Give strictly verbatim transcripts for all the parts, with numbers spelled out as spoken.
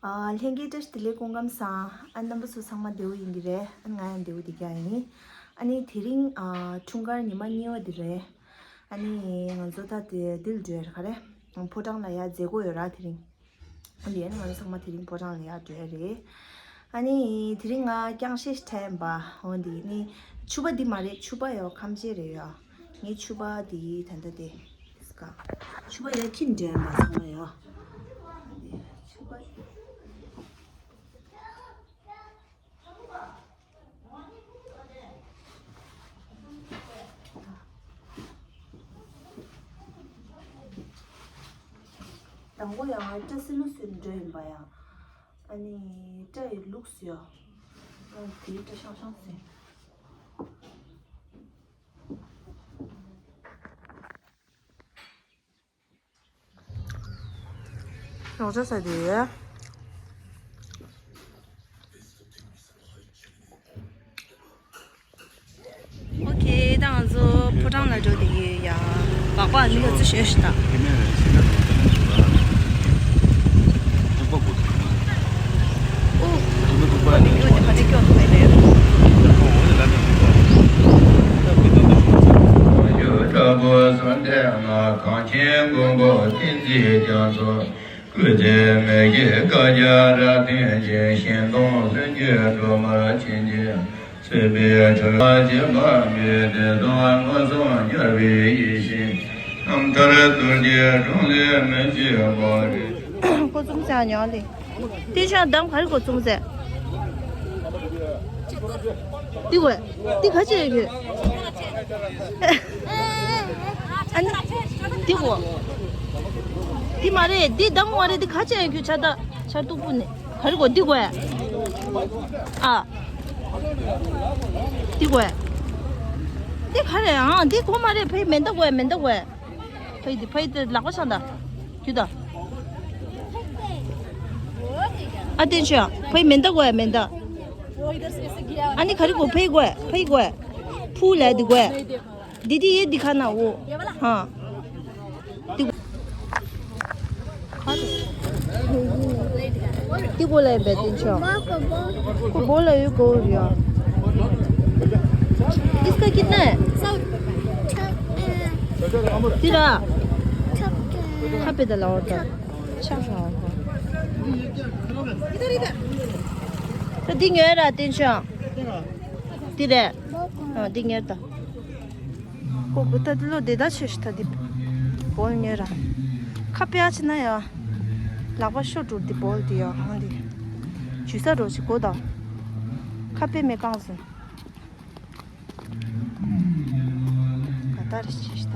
ཨ། ལྷན་རྒྱས་བཀྲ་ཤིས་བདེ་ལེགས། སྐུ་ཁམས་བཟང་། ཨ། རྣམ་པ་ཚོ་ཚང་མ་བདེ་པོ་ཡིན་གྱི་རེད། ཨ། ང་ཡང་བདེ་པོ་བསྡད་ཀྱི་ཡིན། ཨ་ནི་དེ་རིང་ཨ་འཁྲུངས་སྐར་ཉི་མ་གཉིས་པ་དེ་རེད། ཨ་ནི་ང་ཚོ་ད་དེ་འདིར་འགྲོ་ཡ་རེད། ག་རེ། ཕོ་བྲང་ལ་ཡར་མཛད་སྒོ་ཡོད་ར། དེ་རིང་། འོ་འདི་ཨ་ནི་ང་ཚོ་ཚང་མ་དེ་རིང་ཕོ་བྲང་ལ་ཡར་འགྲོ་ཡ་རེད། ཨ་ནི་དེ་རིང་ང་རྐྱང་ཤེས་ཤིག་འཁྲབ་ཡིན་པ། འོ་འདི་ནི་ཕྱུ་པ་འདི་མ་རེད། ཕྱུ་པ་ཡོ་ཁམ་ཆེ་རེད་ཡ། ངའི་ཕྱུ་པ་འདི་ད་ལྟ་དེ་སྐ་ཕྱུ་པ་ཡ་ཁྱིམ་འདྲ་ཡིན་པ་ཚང་མ་ཡ། ཕྱུ་པ། དང་པོ་ཡང་སྐྲ་སི་ལུ་སུ་འདྲ་ཡིན་པ་ཡ། ཨ་ནི་སྐྲ་ཡི་ལུགས་སུ་ཡ། ཨ་དེའི་སྐྲ་ཤང་ཤང་ཟེར། རོགས་ཆ་ས་དེ། ཨོ་ཁེ། ད་ང་ཚོ་ཕོ་བྲང་ལ་འགྲོ་བསྡད་ཀྱི་ཡོད་ཡ། སྦག་སྦག་མི་ལ་ཚུར་ཞོན་ཤིག་ད། ཨོ། ཁོ་མི་སྐྱོ་དེ་ག་ནས་སྐྱོ་ཐུབ་མེད་པས། ཡུལ་དྲག་པོ་བསམ་གཏན་ན་གངས་ཅན་མགོན་པོ་བསྟན་འཛིན་རྒྱ་མཚོ། སྐུ་ཚེ་མི་ཤིགས་བསྐལ་བརྒྱར་བརྟན་ཅིང་། གཞན་དོན་ལྷུན་གྱིས་འགྲུབ་པར་བྱིན་གྱིས་རློབས་པའི། འཁྲུལ་པ་བཅས་པ་མེད་དེ་སྟོང་མངོན་སུམ་གཉུག་མའི་ཡེ་ཤེས་རྣམ་ཐར་རྡོ་རྗེའི་གྲོང་ལས་མི་ཕྱེད་པ་རེད། ཀོ་ཙུམ་ཟེར་ཉོ་ལེ། ཏེ་ཤང་དམ་ག་རེ་ཀོ་ཙུམ་ཟེར། འདི་གོ། འདི་ག་ཅི་ཡོད་གི། ཨ་ནི། འདི་གོ། འདི་མ་རེད། འདི་དང་མ་རེད། འདི་ག་ཅི་ཡོད་གི། ཆ་ད་ཆ་སྟུག་པོ་ནི་ག་རེ་གོ། འདི་གོ། ཨ། འདི་གོ། འདི་ག་རེད། ཨ་འདི་གོ་མ་རེད། ཕའི་མེ་མདའ་གོ། མེ་མདའ་གོ། ཕའི་དེ་ཕའི་དེ་ལག་པ་སང་ད། རྒྱུ་ད། ཨ་བསྟན་ཆོས། ཕའི་མེ་མདའ་གོ། མེ་མདའ། ཨ་ནི་ག་རེ་གོ། ཕའི་གོ། ཕའི་གོ། ཕུ་ལ་འདི་གོ། འདི་འདི་ཡེ་འདི་ཁ་ན་འོ། ཧ། འདི་གོ། འདི་གོ་ལ་ཡིན་པས་བསྟན་ཆོས། ཁོ་བོ་ལ་ཡོད་གོ་རེད་ཡ། इसका कितना है? འདི་ར། ཁ་པེ་ད་ལ་འོ་ད། ཆག་ཧ་ཧ། ད་འདི་ཉོས་ར་བསྟན་ཆོས། འདི་རེད། ཨ་འདི་ཉོས་ད། ཁོ་བུ་ད་འདི་ལོ་དེ་ད་ཆོས་ཤི་ད་འདི། བོལ་ཉོས་ར། ཁ་པེ་ཨ་ཆི་ན་ཡ། ལག་པ་ཤོར་འགྲོ་འདི་བོལ་འདི་ཡ་ཧང་འདི། ཇུས་ས་འགྲོ་ཆི་གོ་ད། ཁ་པེ་མེ་གང་སོང་། ད་ད་རེ་ཆི་ཤི་ད།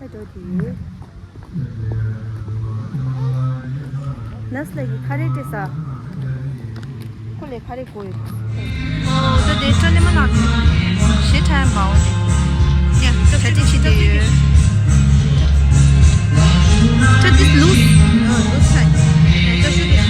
ཨེ་འགྲོ་དེ། ནས་ལ་གི་ཁ་རེ་སྤྲད་ས། ཁོ་ལས་ཁ་རེ་དགོས་ཡོད། ཨོ་ད་དེ་སྤྲད་ནས་མ་ལགས། ཞེ་ཁྲ་ཡམ་པའོ་དེ། ཡ་ད་དེ་ཆི་དེ་ཡོད། ད་དེ་ལུས། ཨ་ལུས་ས། ད་ཤུ་དེ།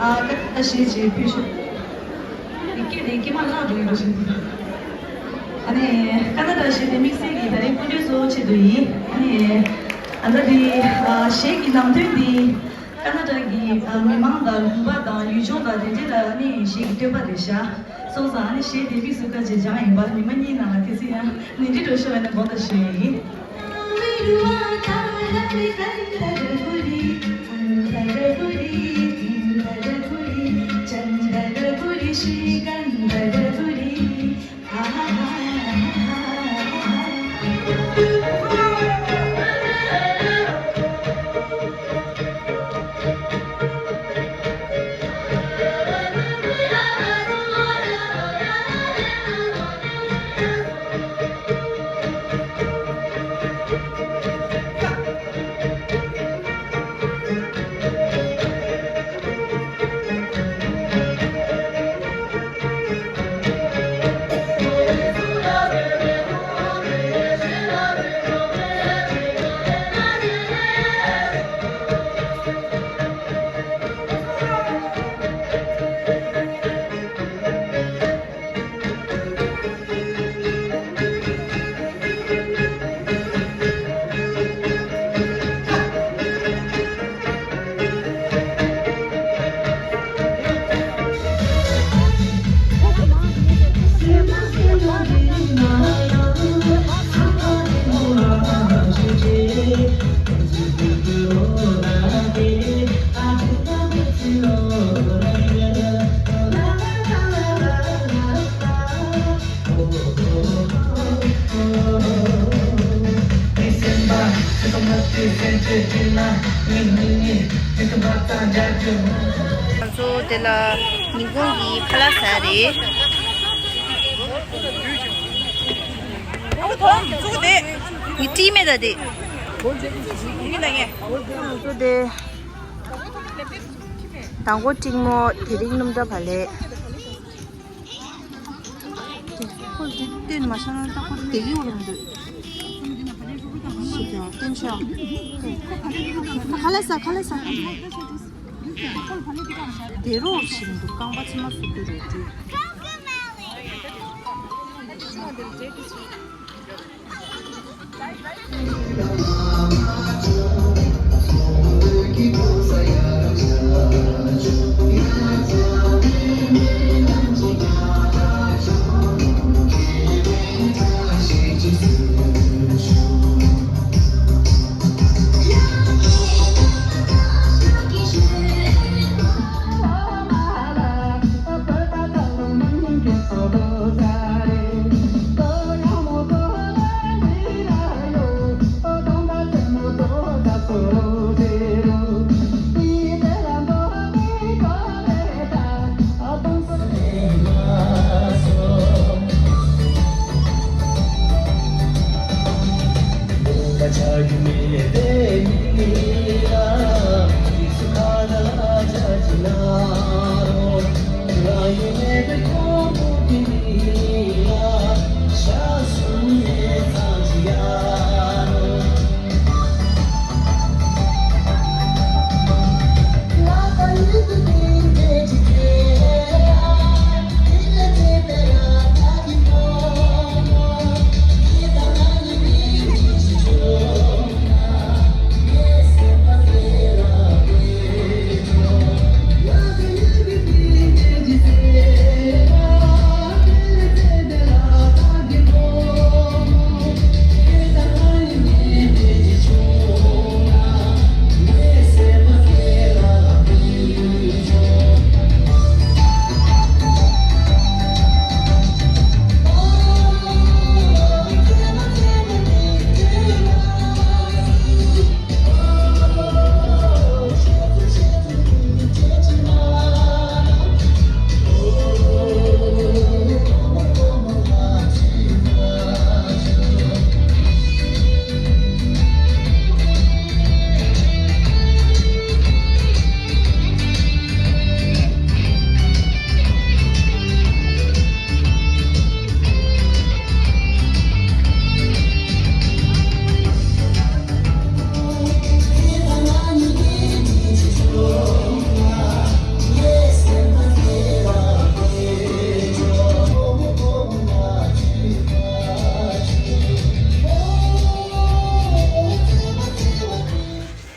ཨ་ཀ་ན་ཌ་གཞས་ཅིག་ཕུལ་ཆོག་དེ་སྐད་དེ་སྐད་མ་བརླག་འགྲོ་ཡི་འགྲོ་བཞིན་འདུག་ཨ་ནི་ཀ་ན་ཌ་གཞས་དེ་དམིགས་བསལ་གྱི་ད་རེས་སྐུ་མགྲོན་གཙོ་བོ་ཆེད་དུ་ཡིན། ཨ་ནི་ཨ་ད་དེ་ཨ་གཞས་ཀྱི་ནང་དོན་དེ་ཀ་ན་ཌ་གི་ཨ་མི་མང་དང་ལུང་པ་དང་ཡུལ་ལྗོངས་དང་དེ་འདྲས་ལ་ཨ་ནི་གཞས་ཀྱི་བསྟོད་པ་རེད་ཤག་སོང་ཙང་ཨ་ནི་གཞས་དེ་དམིགས་སུ་བཀར་བྱས་སྦྱངས་ཡིན་པ། ཉི་མ་གཉིས་ནང་ལ་གལ་སྲིད་ཡང་ནི་འདི་འགྲོ་ཤོར་བ་ན་དགོངས་དག་ཞུ་ཡ་ཡིན། ང་ཚོ་དེ་ལ་ཉིན་གུང་གི་ཁ་ལག་ཟ་རེད། ངས་བྲིས་མེད་ད་དེ། ང་ཚོ་དེ་དང་པོ་ཀྲིག་མོ་དེ་རིང་སྣུམ་འདྲ་བ་ལས། ཁོ་དེ་བསྟན་མ་ཤེས་ན་ད་ཁོ་དེ་གི་འོག་ལ་འདུག་ཤི་ཀྱང་བསྟན་ཤོག་ཁ་ལག་ཟ། ཁ་ལག་ཟ། དེ་རོགས་ཤིག་འདུག་རྐང་པ་ཕྱི་མ་སུ་དེ་རེད་དེ།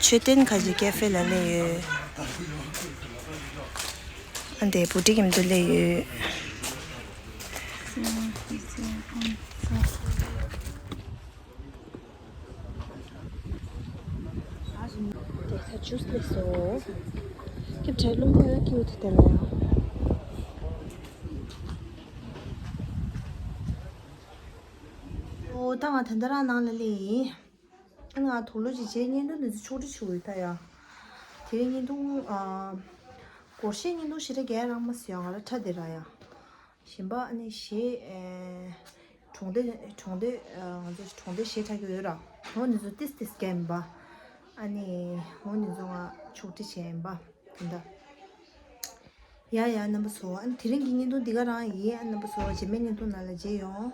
མཆོད་རྟེན་ཁ་ཆེ་ཀེ་ཧྥེ་ལ་སླེབས་ཡོད། ཨ་འདི་བུ་ཊིག་གི་མདུན་སླེབས་ཡོད། དེ་ཁ་ཇུས་སླེབས་སོང་། ཁྱབ་བྱ་རླུང་ཁ་ཡོད་ཀྱི་ཡོད་དེ་ལ་ཡང་། ཨོ་ད་ང་ད་ལྟ་རང་ནང་ལ་སླེབས་ཡིན། ཨ་ང་དུག་ལོག་ཅིག་བྱས། བརྙན་ཐུང་འདི་ཚོ་ཕྱོགས་སྒྲིག་བྱེད་དགོས་ད་ཡ། དེ་རིང་བརྙན་ཐུང་ཨ། སྒོར་གཞས་བརྙན་ཐུང་ཞེ་དྲག་རྒྱག་རག་མ་སོང་ཡ། ང་རང་ཁྲ་དེ་ར་ཡ། གཞན་པ་ཨ་ནི་གཞས་ཨེ། གྲོང་སྡེ་གྲོང་སྡེ་ཨ། ང་ཚོ་གྲོང་སྡེ་གཞས་འཁྲབ་ཀྱི་ཡོད་ར། འོ་འདི་ཚོ་ཏིས་ཏིས་རྒྱག་ཡིན་པ། ཨ་ནི་འོ་འདི་ཚོ་ང་ཕྱོགས་སྒྲིག་བྱས་ཡིན་པ། དེ་འདྲ། ཡ་ཡ་རྣམ་པ་ཚོ། ཨ་ནི་དེ་རིང་གི་བརྙན་ཐུང་འདི་ག་རང་ཡིན། ཨ་རྣམ་པ་ཚོ་རྗེས་མའི་བརྙན་ཐུང་ནང་ལ་མཇལ་ཡོང་།